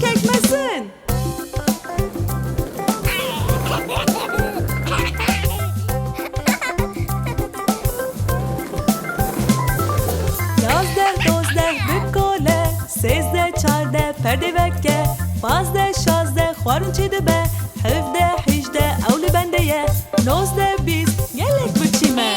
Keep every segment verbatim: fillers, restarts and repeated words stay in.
Kek mezin. Yazdeh, dozdeh, bib kole, sêzdeh, çardeh, perdê veke, pazdeh, şazdeh, xwarin çêdibe, hevdeh, hejdeh, ew li bende ye, nozdeh, bîst, gelek birçî me.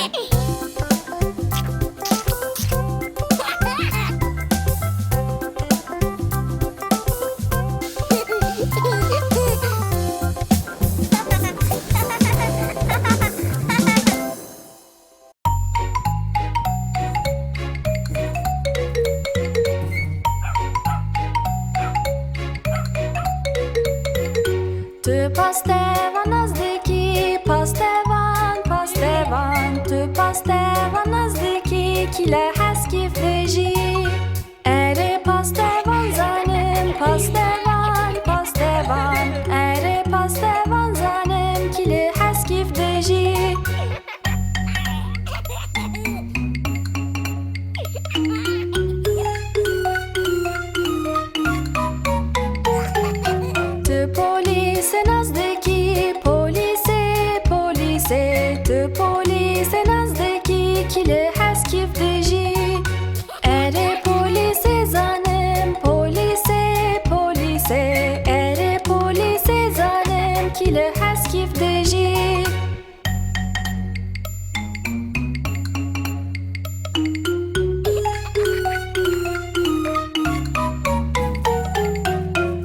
Tu pastevan nas dikî, pastevan, pastevan. Tu pastevan nas dikî, kî li heskîf dijî. Erê pastevan zanim, pastevan, pastevan. Erê pastevan zanim, kî li heskîf dijî. Tu polîsê nas dikî, polîsê, polîsê. Tu polîsê nas dikî, kî li heskîf dijî. Erê polîsê zanim, polîsê, polîsê. Erê polîsê zanim, kî li heskîf dijî.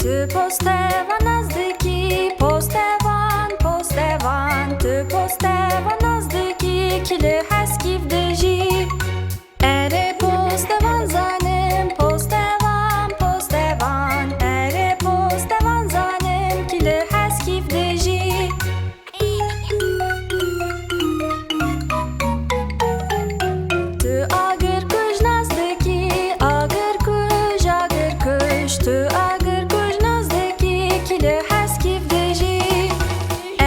Tu postevan nas dikî, postevan, postevan. Tu postevan nas dikî, kî li heskîf dijî. Erê postevan zanim, postevan, postevan. Erê postevan zanim, kî li heskîf dijî. Tu agirkuj nas dikî, agirkuj, agirkuj. Tu agirkuj nas dikî, kî li heskîf dijî.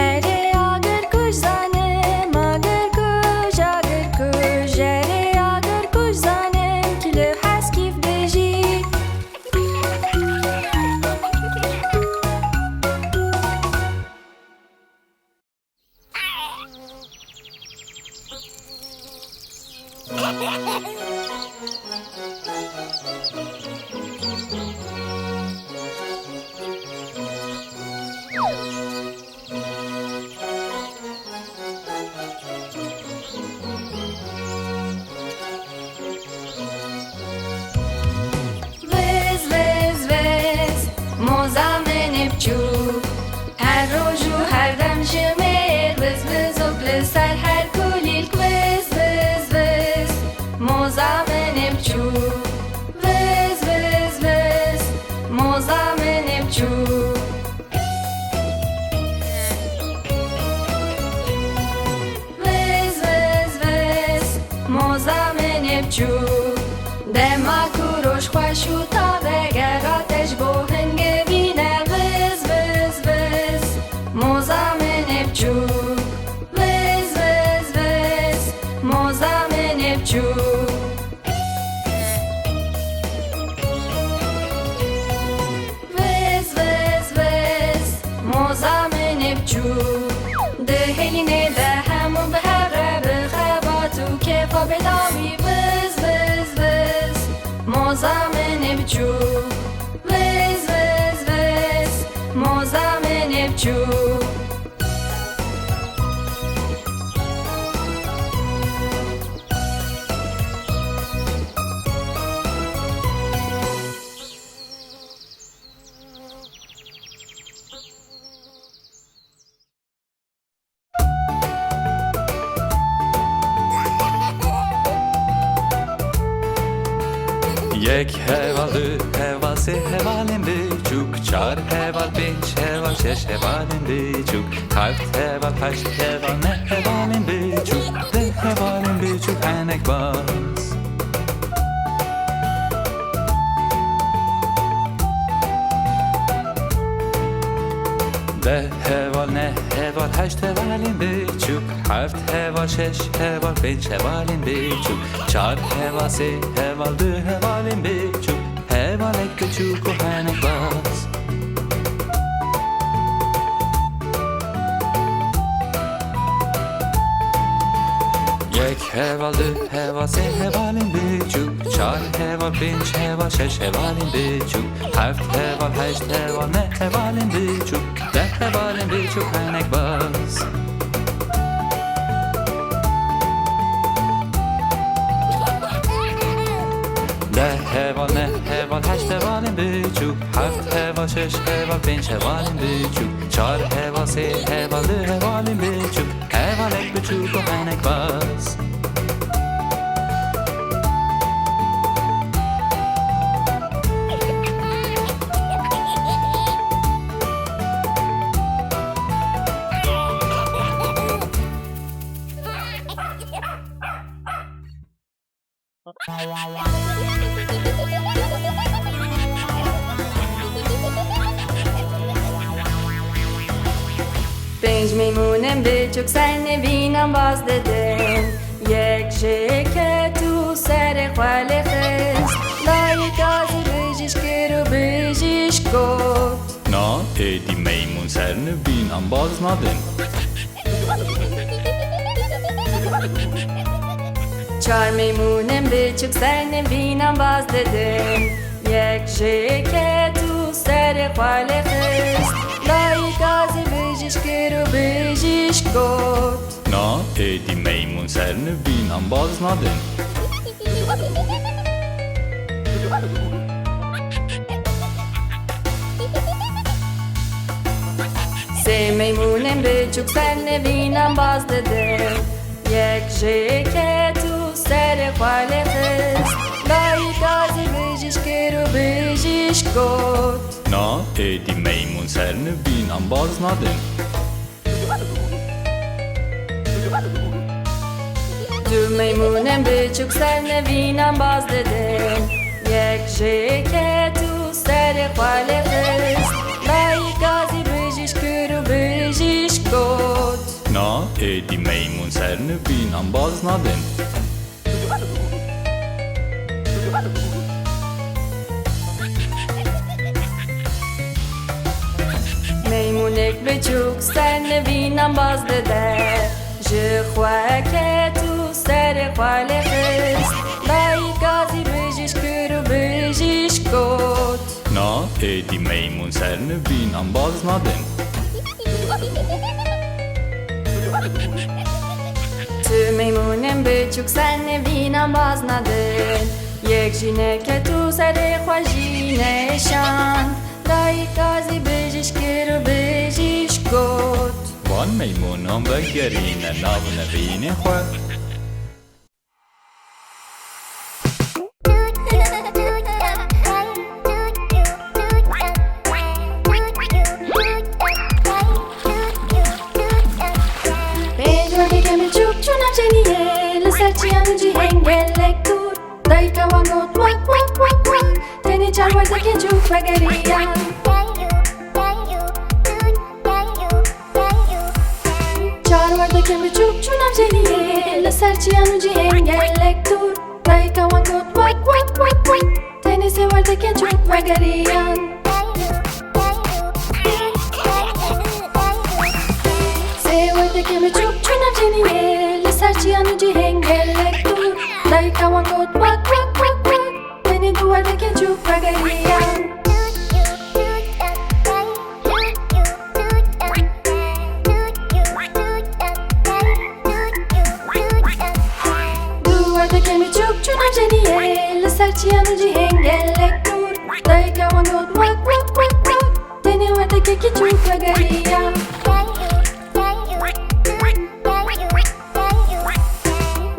Erê agirkuj zanim, agirkuj, agirkuj. Erê agirkuj zanim, kî li heskîf dijî. Viz, viz, viz, moza min ê biçûk. Her roj û her dem ji mêr, viz, vizok li ser her kulîlk. Viz, viz, viz, moza min ê biçûk. Viz, viz, viz, moza min ê biçûk. Viz, viz, viz, moza min ê biçûk. Dema ku roj xweş û tav e, gera te ji bo hin givîne. Viz, viz, viz, moza min ê biçûk. Viz, viz, viz, moza min ê biçûk. Viz, viz, viz, moza min ê biçûk. Dihêlînê de hemû bi hev re, bi xebat û kêfa bêdawî. Viz, viz, viz, moza min ê biçûk. Viz, viz, viz, moza min ê biçûk. Yek heval, du heval, sê hevalên biçûk, çar heval, pênc heval, şeş hevalên biçûk, heft heval, heşt heval, neh hevalên biçûk, deh hevalên biçûk, henek baz. Deh heval, neh heval, heşt hevalên biçûk, heft heval, şeş heval, pênc hevalên biçûk, çar heval, sê heval, du hevalên biçûk, hevalek biçûk û henek baz. Heval du, heval sê, hevalên biçûk, çar, heval pênc, heval şeş, hevalên biçûk, heft, heval heşt, heval neh, hevalên biçûk, deh, hevalên biçûk, henek baz. Deh, heval neh, heval heşt, hevalên biçûk, heft, heval şeş, heval pênc, hevalên biçûk, çar, heval sê, heval du, hevalên biçûk, hevalek biçûk û henek baz. Pênc meymûnên biçûk ser nivînan baz didin. Yek jê ket û serê xwe lê xist. Dayika zî bijîş kir û bijîş got. Na, êdî meymûn ser nivînan baz nadin. Çar meymûnên biçûk ser nivînan baz didin. Yek jê ket û serê xwe lê xist. Dayika zî bijîş kir û bijîş got. Na, êdî meymûn ser nivînan baz nadin. Sê meymûnên biçûk ser nivînan baz didin. Yek jê ket û serê xwe lê xist. Dayika zî bijîş kir û bijîş got. Na, êdî meymûn ser nivînan baz nadin. Du meymûnên biçûk ser nivînan baz didin. Yek jê ket û serê xwe lê xist. Dayika zî bijîş kir û bijîş got. Na, êdî meymûn ser nivînan baz nadin. Meymûnek biçûk ser nivînan baz dide. Ji xwe ket û serê xwe lê xist. Dayika zî bijîş kir û bijîş got. Na, êdî meymûn ser nivînan baz nadin. Tu meymûnên biçûk ser nivînan baz nadin. Yek jî neket û serê xwe jî neşand. Dayika zî bijîş kir û bijîş got. Van meymûnan vegerîne nav nivînê xwe. Pênc werdekên biçûk çûn nav ceniyê, li ser çiyan û cihên gelek dûr. Dayika wan got wak, wak, wak, wak. Tenê çar werdekên çûk vegeriyan. Çar werdekên biçûk çûn nav ceniyê, li ser çiyan û cihên gelek dûr. Dayika wan got wak, wak, wak, wak. Tenê sê werdekên çûk vegeriyan. Sê werdekên biçûk çûn nav ceniyê, li ser çiyan û cihên gelek dûr. Dayika wan got wak, wak, wak, wak. Tenê du werdekên çûk vegeriyan. Du werdekên biçûk çûn nav ceniyê, li ser çiyan û cihên gelek dûr. Dayika wan got wak, wak, wak, wak. Tenê werdekekî çûk vegeriya.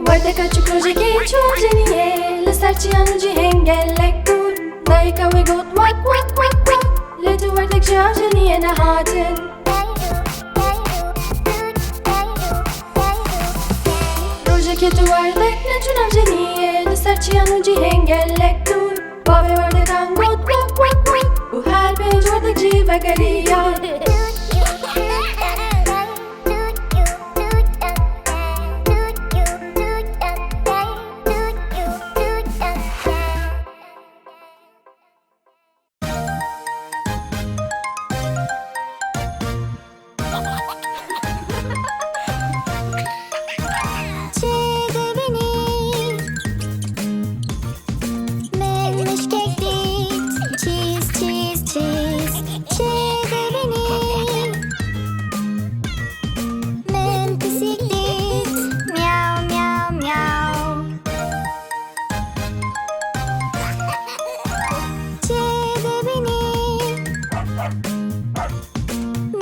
Werdeka çûk rojekê çû nav ceniyê, li ser çiyan û cihên gelek dûr. Dayika wê got wak, wak, wak, wak. Lê tu werdek ji nav ceniyê nehatin. Rojekê tu werdek neçû nav ceniyê, li ser çiyan û cihên gelek dûr. Bavê werdekan got wak, wak, wak. Û her pênc werdek jî vegeriyan. Çi dibînî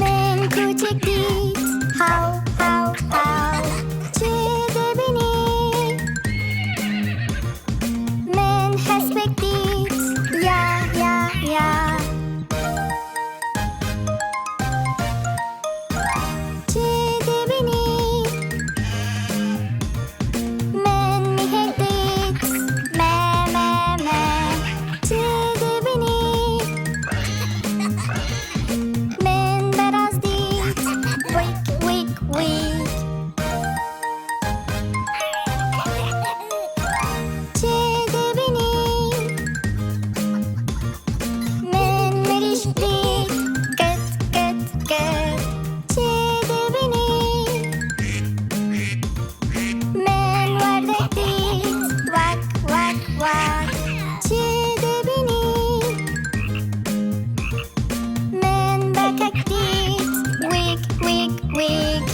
Min kûçik dît, haw, haw, haw. Çi dibînî? Min hespek dît, ya, ya, ya. Çi dibînî? Min mîhek dît, me, me, me. Çi dibînî? Min beraz dît, wik, wik, wik. Çi dibînî? Min mirîşk dît, kit, kit, kit. Çi dibînî? Min werdek dît, wek, wek, wek. Çi dibînî? Min bekek dît, wîk, wîk, wîk.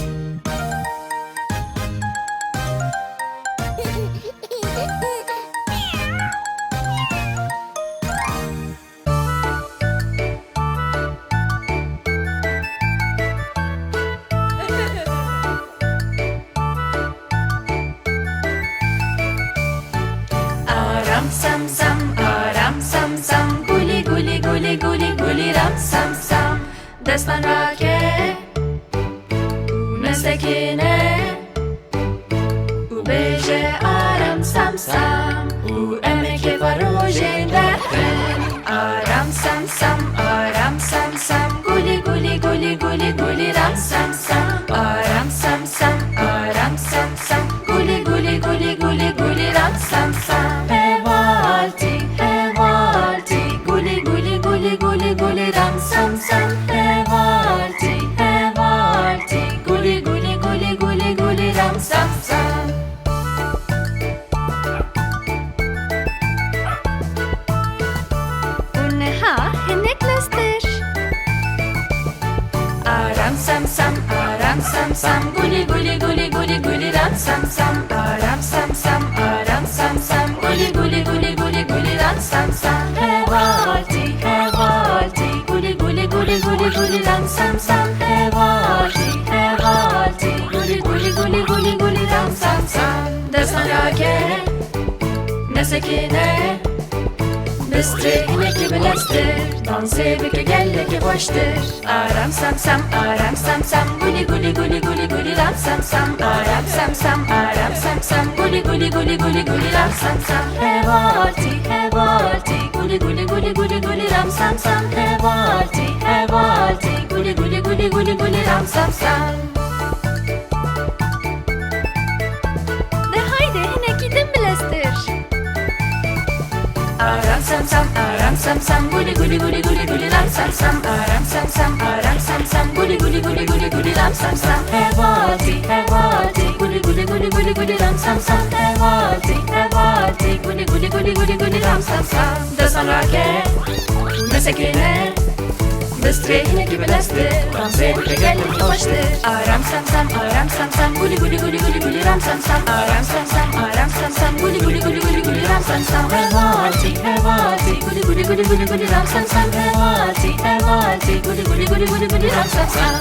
Aram sam sam, aram sam sam, guli guli guli guli guli ram sam sam. Destan rake û nesekine û bêje aram sam sam û em ê kêfa rojên derxin. Aram sam sam, aram sam sam, guli guli guli guli guli ram sam sam. Aram sam sam, aram sam sam, guli guli guli guli guli ram sam sam. Hevaltî, hevaltî, guli guli guli guli guli ram sam sam. Hevaltî, hevaltî, guli guli guli guli guli ram sam sam. Û niha hinek lestir. Aram sam sam, aram sam sam, guli guli guli guli guli ram sam sam. Aram sam sam, aram sam sam, guli guli guli guli guli ram sam sam. Hevaltî, hevaltî, guli guli guli guli guli ram sam sam. Hevaltî, hevaltî, guli guli guli guli guli ram sam sam. Destan rake, nesekine, bistrê hinekî bileztir, dansê bike gelekî xweştir. Aram sam sam, aram sam sam, guli guli guli guli guli ram sam sam. Aram sam sam, aram sam sam, guli guli guli guli guli ram sam sam. Hevaltî, hevaltî, guli guli guli guli guli ram sam sam. Hevaltî, hevaltî, guli guli guli guli guli ram sam sam. De haydi, hinekî din bileztir. Aram sam sam, aram sam sam, guli guli guli guli guli ram sam sam. Aram sam sam, aram sam sam, guli guli guli guli guli ram sam sam. Hevaltî, hevaltî, guli guli guli guli guli ram sam sam. Hevaltî, hevaltî, guli guli guli guli guli ram sam sam. Destan rake, nesekine, bistrê hinekî bileztir, dansê bike gelekî xweştir. Aram sam sam, aram sam sam, guli guli guli guli guli ram sam sam. Aram sam sam, aram sam sam, guli guli guli guli guli ram sam sam. Hevaltî, hevaltî, guli guli guli guli guli ram sam sam. Hevaltî, hevaltî, guli guli guli guli guli ram sam sam.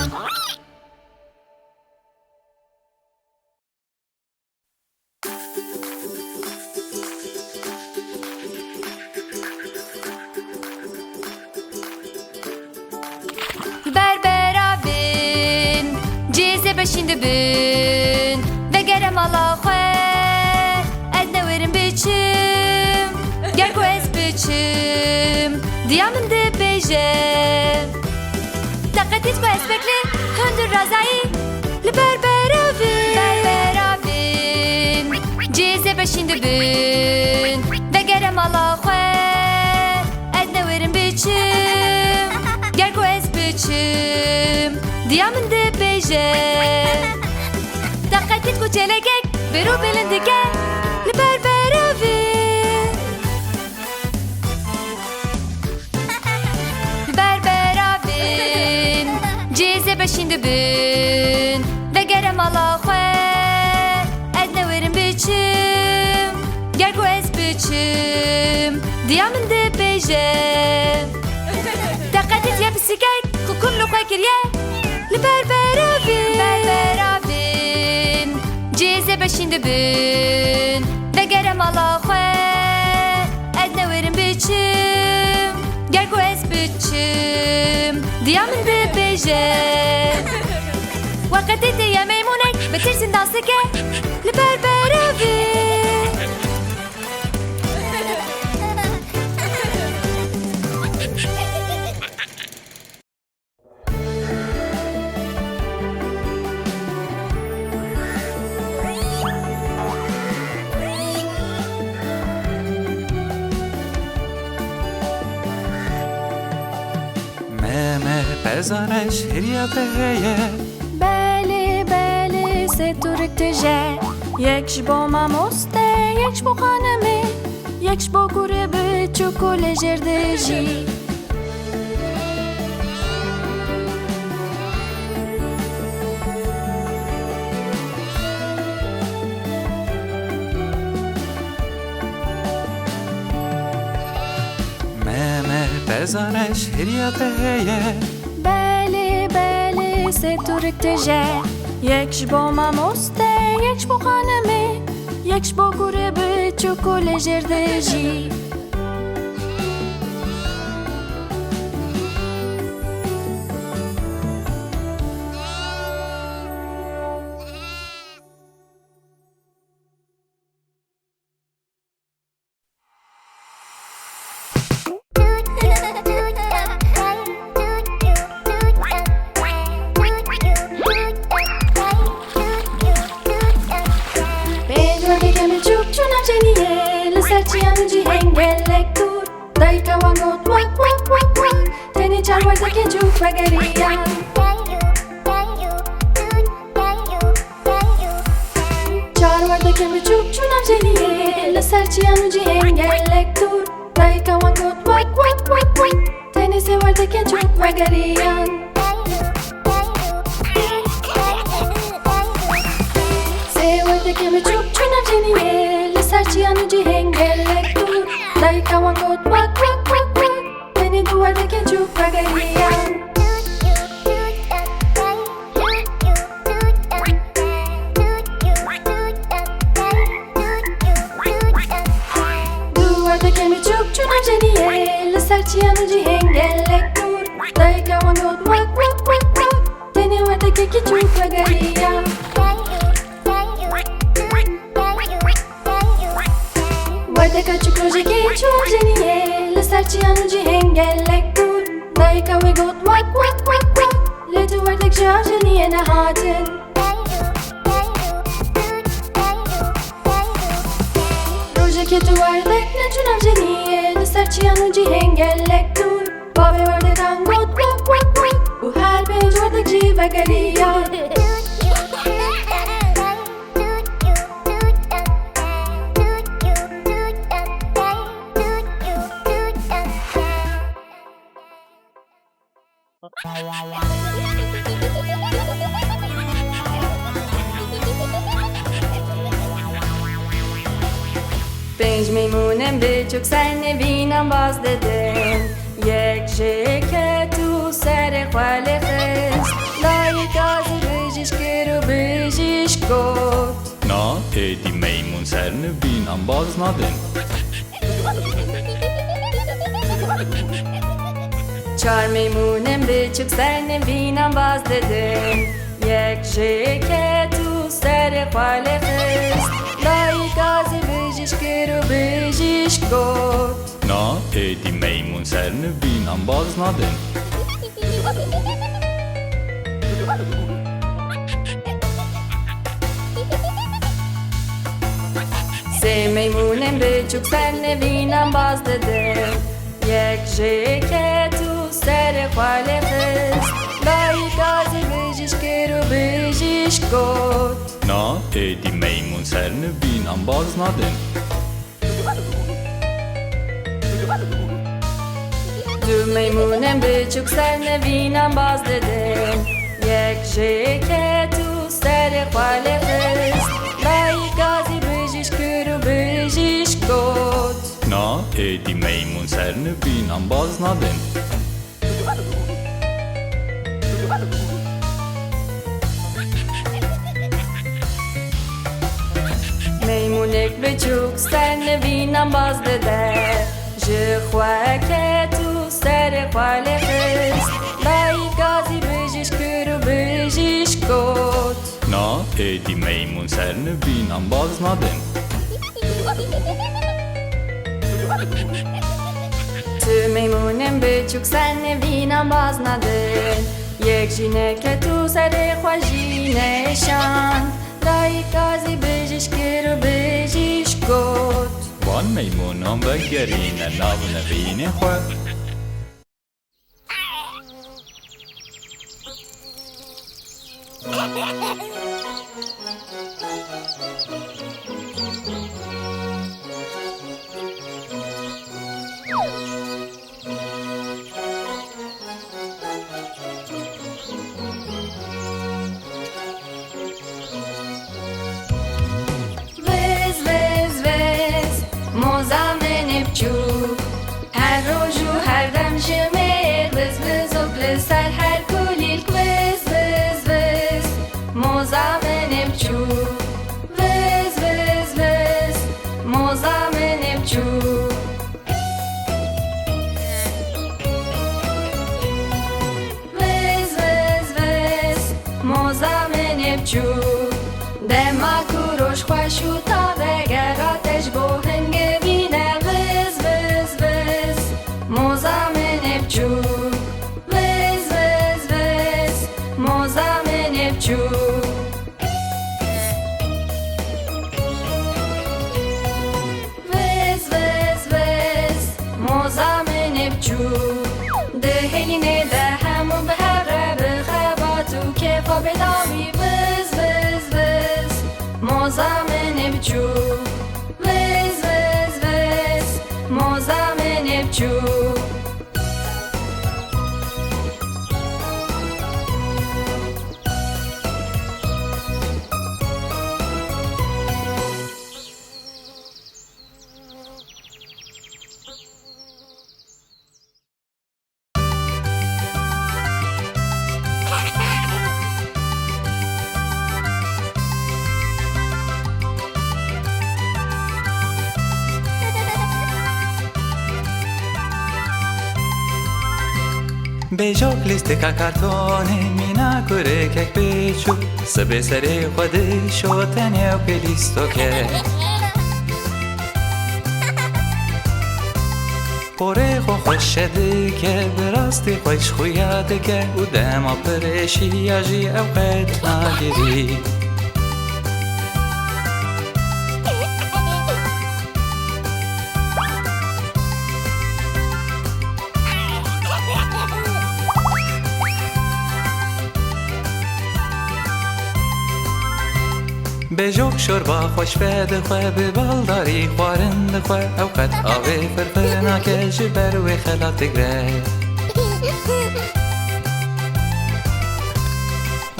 Berbera bin, cêzê beşîn dibin, vegere mala xwe, ez newêrim biçim, ger ku ez biçim, diya min dibêje. Teqetît ku ez pek li hundir razayî, li ber beravê. Ber beravê. Cêzê beşîn dibin. Vegere mala xwe. Ez newêrim biçim. Ger ku ez biçim. Diya min dibêje. Teqetît ku çêlekek bêro bêlin dike. Li ber beravê. Berbera bin, cêzê beşîn dibin, vegere mala xwe. Ez newêrim biçim, ger ku ez biçim, diya min dibêje. Teqetît ye pisîkek, ku kum li Dibin, vegere mala xwe, ez newerim biçim, ger ku ez biçim, diya min dibêje. Weqetê tê ye meymûnek, bi tirsîn dans dike, li ber berovê. Me, me, peza reş hiriya te heye. Belê, belê, sê turik tije. Yek ji bo mamoste, yek ji bo xanimê, yek ji bo kurê biçûk û lê jêr dijî. Me, me, peza reş hiriya te heye. Belê, belê, sê turik tije. Yek ji bo mamoste, yek ji bo xanimê, yek ji bo kurê biçûk û lê jêr dijî. Pênc werdekên biçûk çû nav ceniyê, li ser çiyan û cihên gelek dûr. Dayika wan got wak, wak, wak, wak. Tenê çar werdekên çûk vegeriyan. Çar werdekên biçûk çû nav ceniyê, li ser çiyan û cihên gelek dûr. Dayika wan got wak, wak, wak, wak. Tenê sê werdekên çûk vegeriyan. Sê werdekên biçûk çû nav ceniyê, li ser çiyan û cihên gelek dûr. Dayika wan got wak, wak, wak, wak. Tenê du werdekên çûk vegeriyan. Du werdekên biçûk çû nav ceniyê, li ser çiyan û cihên gelek dûr. Dayika wan got wak, wak, wak, wak. Tenê werdekekî çûk vegeriya. Werdeka çûk rojekê çû nav ceniyê, li ser çiyan û cihên gelek dûr. Dayika wê got wak, wak, wak, wak. Lê tu werdek ji nav ceniyê nehatin. Rojekê tu werdek neçû nav ceniyê, li ser çiyan û cihên gelek dûr. Bavê werdekan got wak, wak, wak. Û her pênc werdek jî vegeriyan. Pênc meymûnên biçûk ser nivînan baz didin. Yek jê ket û serê xwe lê xist. Dayika zî bijîş kir û bijîş got. Na, êdî meymûn ser nivînan baz nadin. Çar meymûnên biçûk ser nivînan baz didin. Yek jê ket û serê xwe lê xist. Dayika zî bijîş kir û bijîş got. Na, êdî meymûn ser nivînan baz nadin. Sê meymûnên biçûk ser nivînan baz didin. Yek jê ket û serê xwe lê xist. Dayika zî bijîş kir û bijîş got. Na, êdî meymûn ser nivînan baz nadin. Du meymûnên biçûk ser nivînan baz didin. Yek jê ket û serê xwe lê xist. Dayika zî bijîş kir û bijîş got. Na, êdî meymûn ser nivînan baz nadin. Sernivînan baz dide, ji xwe ket û serê xwe lê xist. Dayika zî bijîş kir û bijîş got. Na, êdî meymûn sernivînan baz nadin. Tu meymûnên biçûk sernivînan baz nadin. Yek jî neket û serê xwe jî neşand. Dayika zî bijîş kir û bijîş got. Van meymûnan vegerîne nav nivînê xwe. Viz, viz, viz, moza min ê biçûk. Her roj û her dem ji mêr viz, vizok li ser her kulîlk. Viz, viz, viz, moza min ê biçûk. Viz, viz, viz, moza min ê biçûk. Viz, viz, viz, moza min ê biçûk. Dema ku roj xweş û tav e, gera te ji bo hingivîn e. Viz, viz, viz, moza min ê biçûk. Viz, viz, viz, moza min ê biçûk. Viz, viz, viz, moza min ê biçûk. Di hêlînê de hemû bi hev re bi xebat û kêfa bêdawî. Viz, viz, viz, moza min ê biçûk. Viz, viz, viz, moza min ê biçûk. Bêjok lîstika kartonê, mîna kurikek biçûk, sibê serê xwe dişo tenê ew pê lîstoke. Porê xwe xweş dike, bi rastî xweş xuya dike û dema pir êşiya jî ew qet nagirî. Bêjok şorba xweş vedixwe, bi baldarî xwarin dixwe, ew qet avê firfir nake, ji ber wê xelat digre.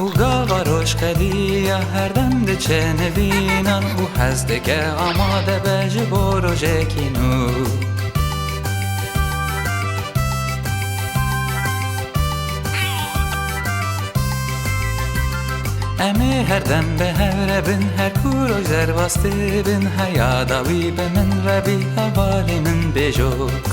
Û gava roj qediya, her dem diçe nivînan û hez dike amade be ji bo rojekî nû. Em ê her dem bi hev re bin, her ku roj derbas dibin, heya dawî bi min re bî, hevalê min bêjok.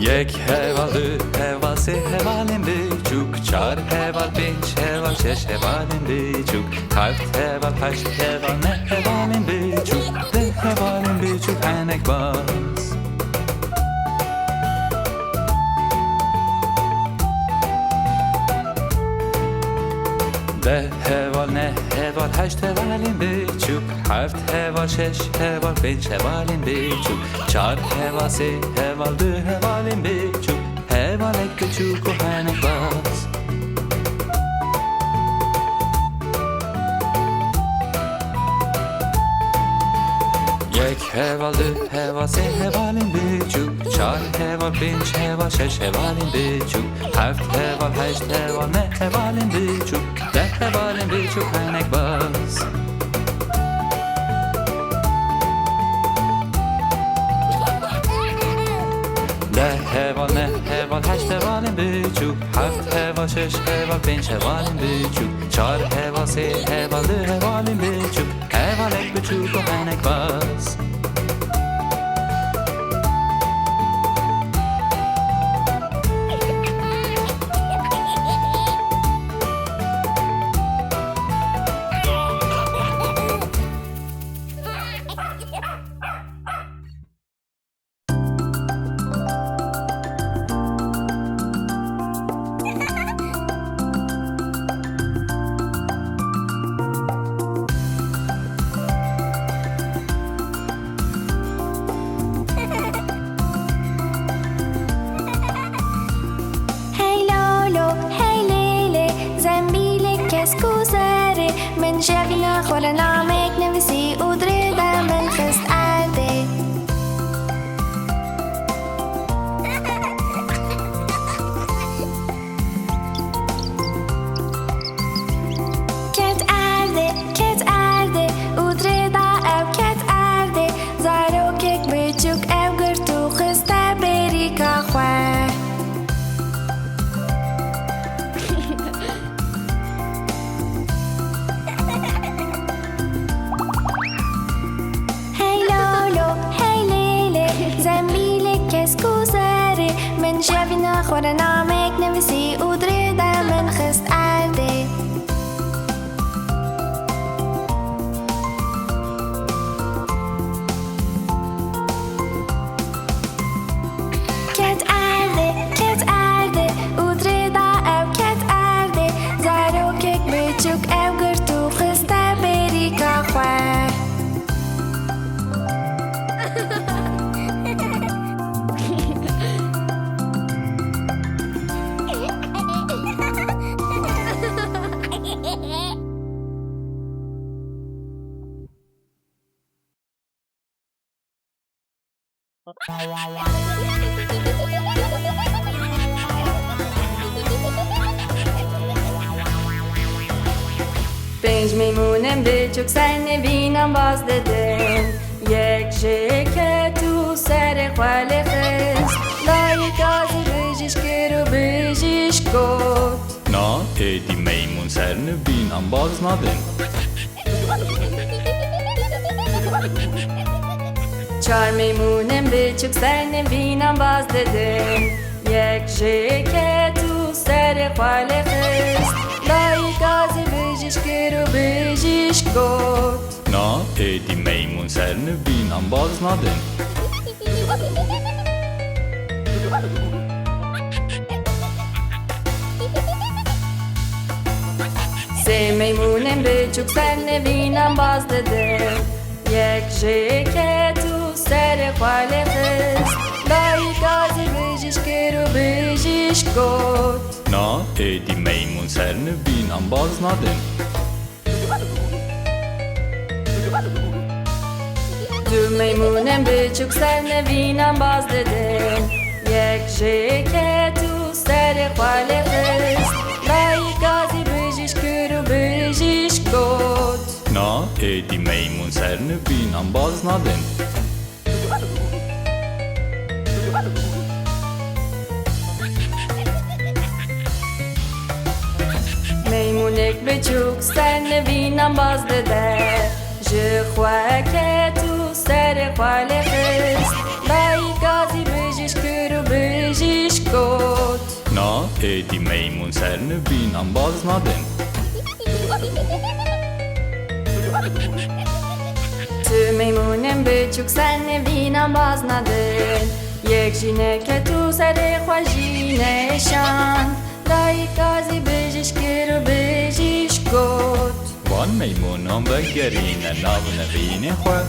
Yek heval, du heval, sê hevalên biçûk, çar heval, pênc heval, şeş hevalên biçûk, heft heval, heşt heval, neh hevalên biçûk, deh hevalên biçûk, henek baz. Deh heval, neh heval, heşt hevalên biçûk, heft heval, şeş heval, pênc hevalên biçûk, çar heval, sê heval, du hevalên biçûk, hevalek biçûk û henek baz. Yek heval, du heval, sê hevalên biçûk, Çar heval, pênc heval, şeş hevalên biçûk, heft heval, heşt heval, neh hevalên biçûk, deh hevalên biçûk, hinek baz. Deh heval, neh heval, heşt hevalên biçûk, heft heval, şeş heval, pênc hevalên biçûk, çar heval, sê heval, du hevalên biçûk, hevalek biçûk û hinek baz. Hey lolo, hey lêlê, zembîlek kesk û serê, min jevîna xwe re namek nivîsî û dirê de min xist erdê. Ket erdê, ket erdê û dirê da ew ket erdê. Zarokek biçûk ew girt û xiste bêrîka xwe. Hey lolo, hey lêlê, zembîlek kesk û serê, min jevîna xwe re namek nivîsî û dirê de min xist erdê. Ket erdê, ket erdê û dirê da ew ket erdê. Zarokek biçûk ew girt û xiste bêrîka xwe. Pênc meymûnên biçûk ser nivînan baz didin. Yek jê ket û serê xwe lê xist. Dayika zî bijîş kir û bijîş got. Na, êdî meymûn ser nivînan baz nadin. Çar meymûnên biçûk ser nivînan baz didin. Yek jê ket û serê xwe lê xist. Dayika zî bijîş kir û bijîş got. Na, êdî meymûn ser nivînan baz nadin. Sê meymûnên biçûk ser nivînan baz didin. Yek jê ket û serê xwe lê xist. Dayika zî bijîş kir û bijîş got. Na, êdî meymûn ser nivînan baz nadin. Du meymûnên biçûk ser nivînan baz didin. Yek jê ket û serê xwe lê xist. Dayika zî bijîş kir û bijîş got. Na, êdî meymûn ser nivînan baz nadin. Meymûnek biçûk ser nivînan baz dide. Ji xwe ket û serê xwe lê xist. Dayika zî bijîş kir û bijîş got. Na, êdî meymûn ser nivînan baz nadin. Tu meymûnên biçûk ser nivînan baz nadin. Yek jî neket û serê xwe jî neşand. Dayika zî bijîş kir û bijîş got. Van meymûnan vegerîne nav nivînê xwe.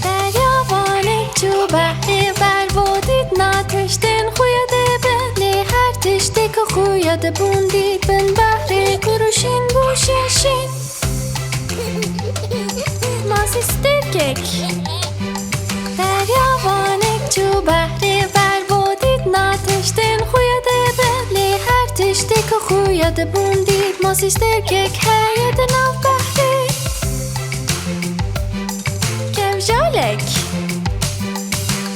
Derya Vanek çû behrê ber, bo dîtina tiştên xwe dê be, lê her tişt Bûn dî bin behrê ku rûşîn bû şîn şîn. Masî stêrkek. Deryavanêk çû behrê ver bo dît na tiştên xwe ya dibin. Lê her tiştê ku xwe ya dibûn dît. Masî stêrkek heye di nav behrê. Kevjalek.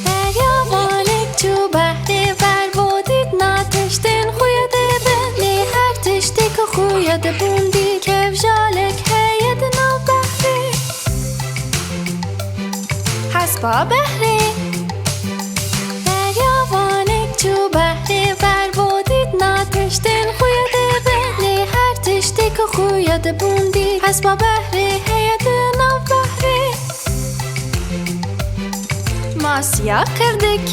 Deryavanêk çû behrê ver bo dît na tiştên xwe ya dibin. Lê her tiştê ku xwe ya dibûn dît. Kevjalek heye di nav behrê. Hespa behrê. Deryavanêk çû behrê ver bo dît na tiştên xwe ya dibin. Lê her tiştê ku xwe ya dibûn dît. Hespa behrê heye di nav behrê. Masiya qirdik.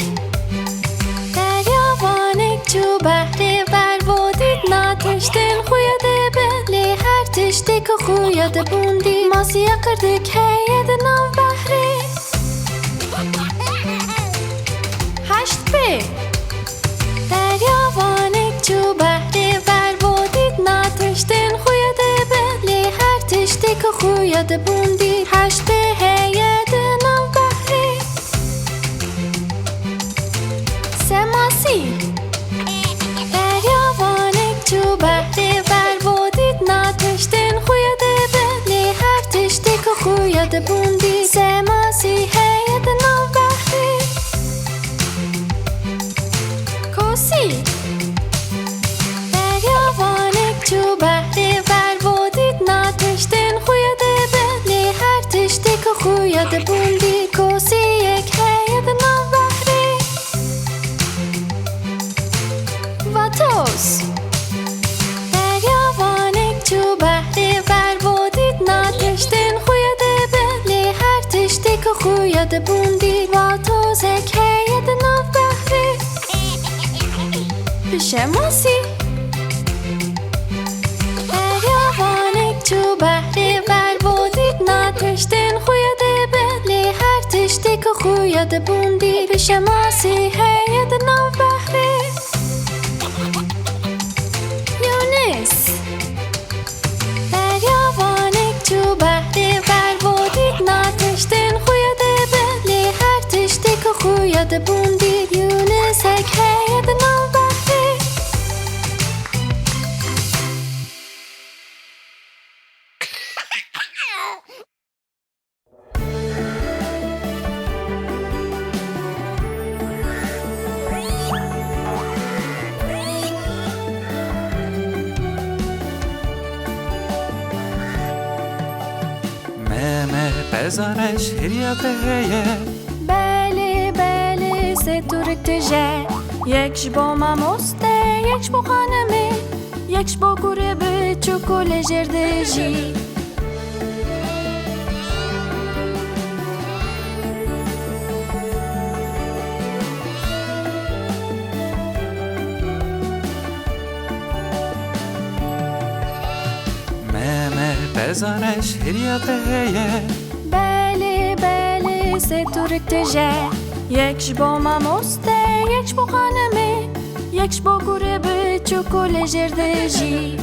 Deryavanêk çû behrê ver bo dît na tiştên xwe ya dibin. Lê her tiştê ku xwe ya dibûn dît. Masiya qirdik heye di nav behrê. Heşt pê. Deryavanêk çû behrê ver bo dît na tiştên xwe ya dibin. Lê her tiştê ku xwe ya dibûn dît. Heşt pê heye di nav behrê. Semasî. Deryavanêk çû behrê ver bo dît na tiştên xwe ya dibin. Lê her tiştê ku xwe ya dibûn dît. Semasî heye di nav behrê. Kosî. Deryavanêk çû behrê ver bo dît na tiştên xwe ya dibin. Lê her tiştê ku xwe ya dibûn dît. Kosîyek heye di nav behrê. Vatoz. Deryavanêk çû behrê ver bo dît na tiştên xwe ya dibin. Lê her tiştê ku xwe ya dibûn dît. Vatozek heye di nav behrê. Pişemasî. Deryavanêk çû behrê ver bo dît na tiştên xwe ya dibin. Lê her tiştê ku xwe ya dibûn dît. Pişemasî heye di nav behrê. Yûnis. Deryavanêk çû behrê ver bo dît na tiştên xwe ya dibin. Lê her tiştê ku xwe ya dibûn dît. Yûnisek heye di nav behrê. Me, me, pezara ji hiriya te heye. Belê, belê, sê tûrik tije. Yek ji bo mamoste, yek ji bo xanimê, yek ji bo kurê biçûk ku li jêr dijî. Me, me, pezara ji hiriya te heye. Belê, belê, sê tûrik tije. Yek ji bo mamoste, yek ji bo xanimê, yek ji bo kurê biçûk ku li jêr dijî.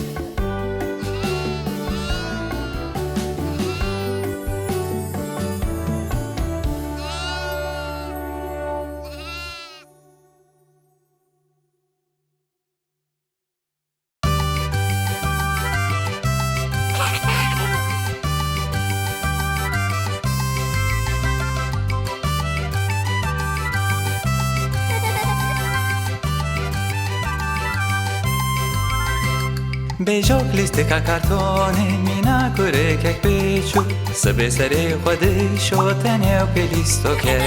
Bêjok lîstika kartonê, mîna kurikek biçûk, sibê serê xwe dişote nêw pê lîstokê.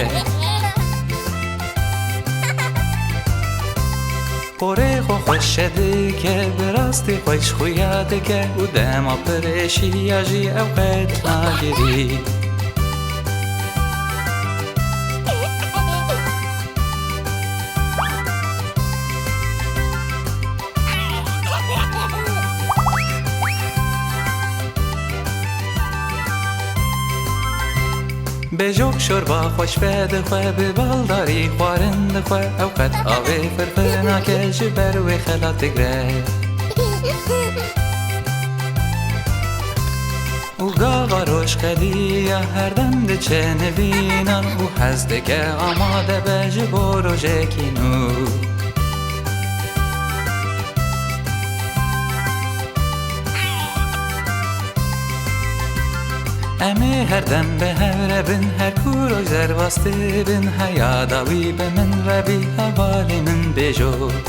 Porê xwe xweş dike, bi rastî xweş xuya dike û dema pir êşiya jî ew qet nagirî. Bêjok şorba xweş vedixwe, bi baldarî xwarin dixwe, ew qet avê firfir nake, ji ber wê xelat digre. Û gava roj qediya herdem diçe nivînan û hez dike amade be ji bo rojekî nû. Em ê herdem bi hev re bin, her ku roj derbas dibin, heya dawî bi min re bî, hevalê min bêjok.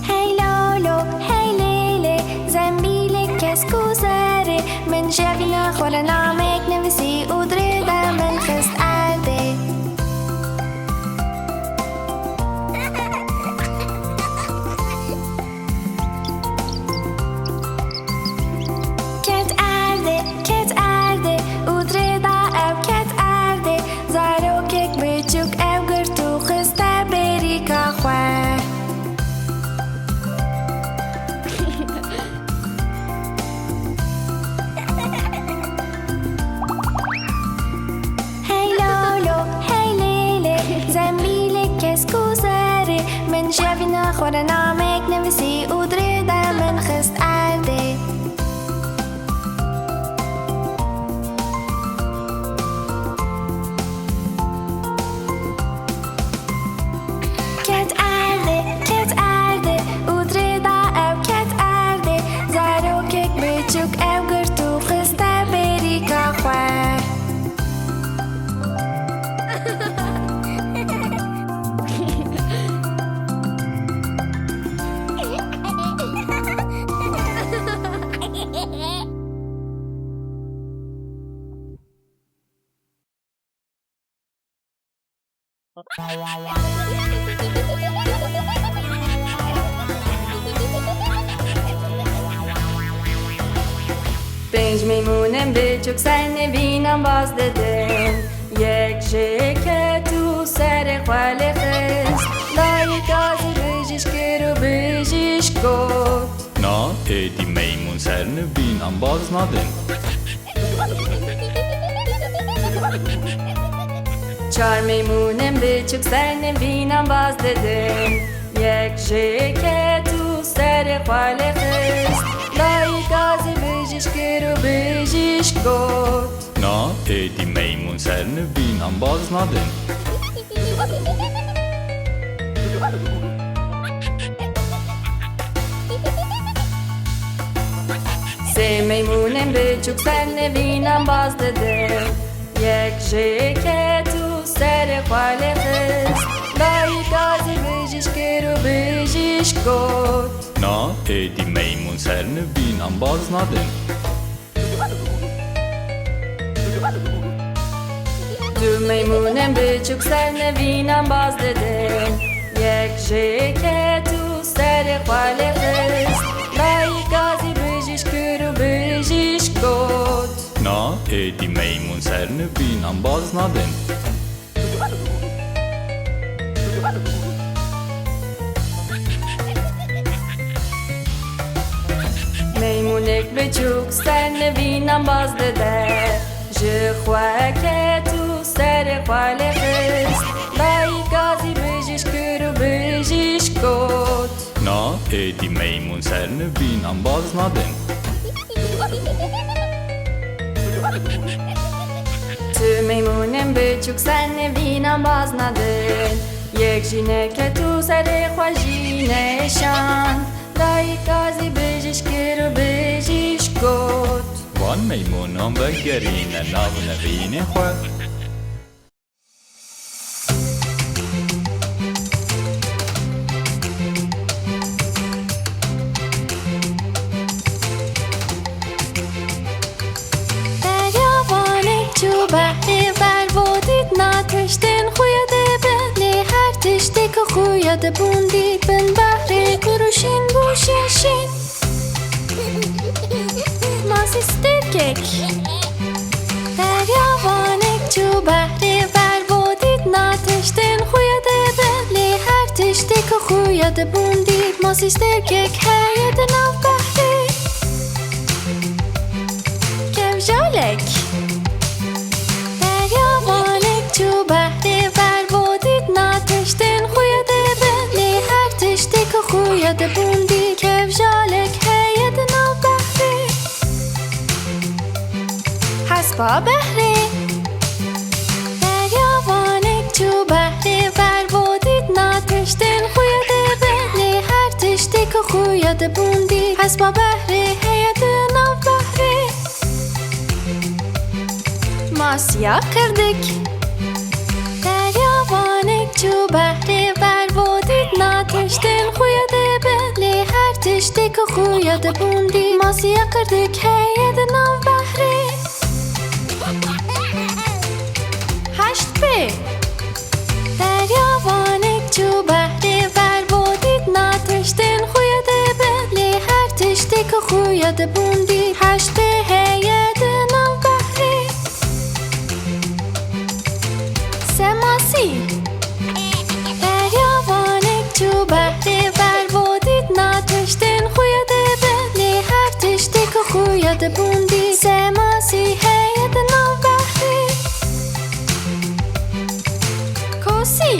Hey lolo, hey lêlê, zembîlek kesk û serê, min jevîna xwe re namek nivîsî û dirê de min xist erdê. Ket erdê, ket erdê û dirê da ew ket erdê. Zarokek biçûk ew girt û xiste bêrîka xwe. Hey lolo, hey lêlê, zembîlek kesk û serê, min jevîna xwe re namek nivîsî û dirê de min xist erdê. Ket erdê, ket erdê û dirê da ew ket erdê. Zarokek biçûk ew girt û xiste bêrîka xwe. Pênc meymûnên biçûk ser nivînan baz didin. Yek jê ket û serê xwe lê xist. Dayika zî bijîşk kir û bijîşk got. Na, êdî meymûn ser nivînan baz nadin. Çar meymûnên biçûk ser nivînan baz didin. Yek jê ket û serê xwe lê xist. Dayika zî bijîşk kir û bijîşk got. Na, êdî meymûn ser nivînan baz nadin. Sê meymûnên biçûk ser nivînan baz didin. Yek jê ket û serê xwe lê xist. Dayika zî bijîşk kir û bijîşk got. Na, êdî meymûn ser nivînan baz nadin. Du meymûnên biçûk ser nivînan baz didin. Yek jê ket û serê xwe lê xist. Dayika zî bijîşk kir û bijîşk got. Na, êdî meymûn ser nivînan baz nadin. Meymûnek biçûk ser nivînan baz dide. Ji xwe ket û serê xwe lê xist. Dayika zî bijîşk kir û bijîşk got. Na, êdî meymûn ser nivînan baz nadin. Tu meymûnên biçûk ser nivînan baz nadin. Yek jî neket û serê xwe jî neşand. Dayika zî bijîşk kir û bijîşk got. Van meymûnan vegerîne nav nivînê xwe. Derya Vanê çû behrê ber Dibûn dî bin behrê, ku rûşîn bû şîn şîn. Masî stêrkek. Deryawanek çû behrê, ver bo dît na tiştên xwe ya dibin. Lê her tiştê ku xwe ya dibûn dît, masî stêrkek heye di nav behrê. Kevjalek. Deryawanek çû behrê, ver bo dît na tiştên xwe ya dibin. Lê her tiştê ku xwe ya dibûn dît, kevjalek heye di nav behrê. Hespa behrê. Deryawanek çû behrê, ver bo dît na tiştên xwe ya dibin. Lê her tiştê ku xwe ya dibûn dît, hespa behrê heye di nav behrê. Masiya qirdik. Deryawanek çû behrê, ver bo dît na tiştên xwe ya dibin. Lê her tiştê ku xwe ya dibûn dît, masiya qirdik heye di nav behrê. Heşt pê. Deryawanek çû behrê, ver bo dît na tiştên xwe ya dibin. Lê her tiştê ku xwe ya dibûn dît, heşt pê heye di nav behrê. Semasî. Deryawanek çû behrê, ver bo dît na tiştên xwe ya dibin. Lê her tiştê ku xwe ya dibûn dît, semasî heye di nav behrê. Kosî.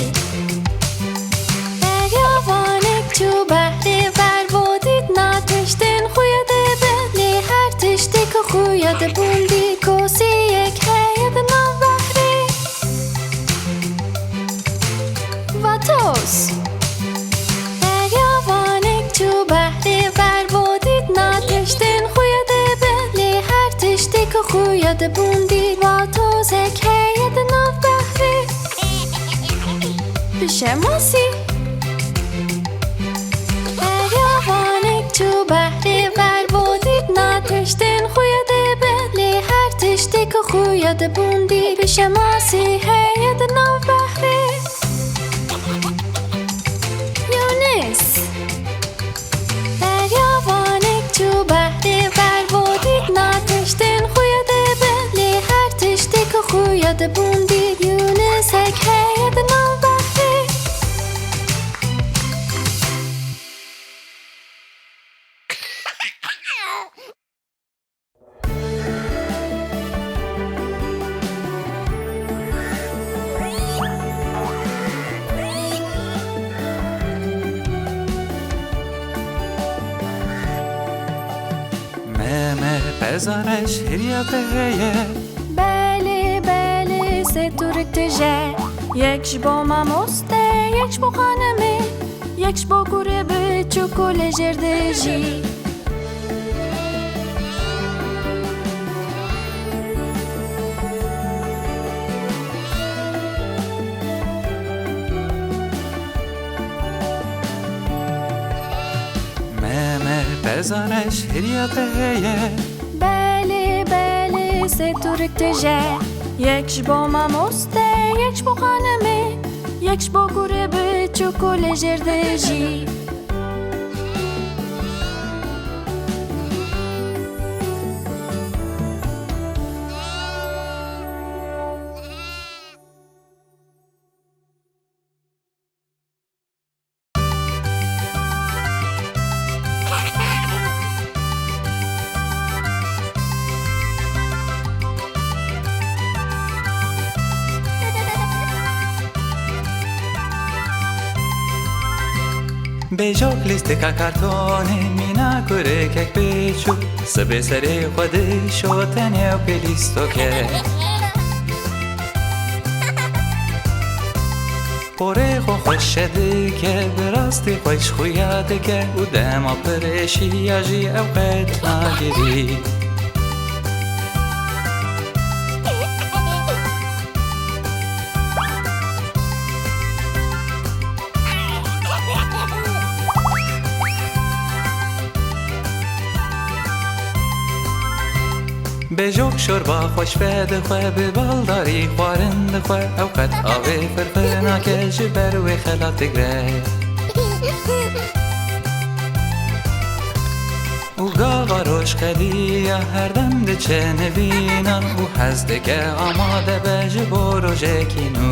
Deryawanek çû behrê, ver bo dît na tiştên xwe ya dibin. Lê her tiştê ku xwe ya dibûn dît, kosiyek heye di nav behrê. Vatoz. Deryawanek çû behrê, ver bo dît na tiştên xwe ya dibin. Lê her tiştê ku xwe ya dibûn dît, vatozek heye di nav behrê. Pişemasî. Deryawanek çû behrê, ver bo dît na tiştên xwe ya dibin. Lê her tiştê ku xwe ya dibûn dît, pişemasî heye di nav behrê. Yûnis. Deryawanek çû behrê, ver bo dît na tiştên xwe ya dibin. Lê her tiştê ku xwe ya dibûn dît, yûnisek heye di nav behrê. Meme, pezare ji hiriya te heye? Belê, belê, sê tûrik tije. Yek ji bo mamoste, yek ji bo xanimê, yek ji bo kurê biçûk ku lê jêr dijî. Meme, pezare ji hiriya te heye? Belê, belê, sê tûrik tije. Yek ji bo mamoste, yek ji bo xanimê, yek ji bo kurê biçûk ku lê jêr dijî. Bêjok lîstika kartonê, mîna kurikek biçûk, sibê serê xwe dişo tenê û pê lîstokek. Porê xwe xweş dike, bi rastî xweş xuya dike û dema pir êşiya jî ew qet nagirî. Bêjok şorba xweş vedixwe, bi baldarî xwarin dixwe, ew qet avê firfir nake, ji ber wê xelat digre. Eşqediya herdem diçe nivînan û hez dike amade be ji bo rojekî nû.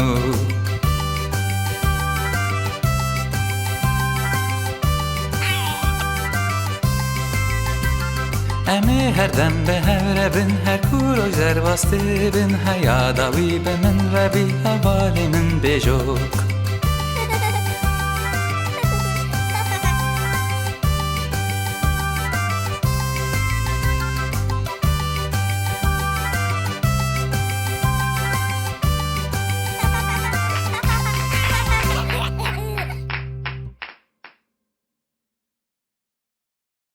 Em ê herdem bi hev re bin, her ku roj derbas dibin, heya dawî bi min re bî, hevalê min bêjo.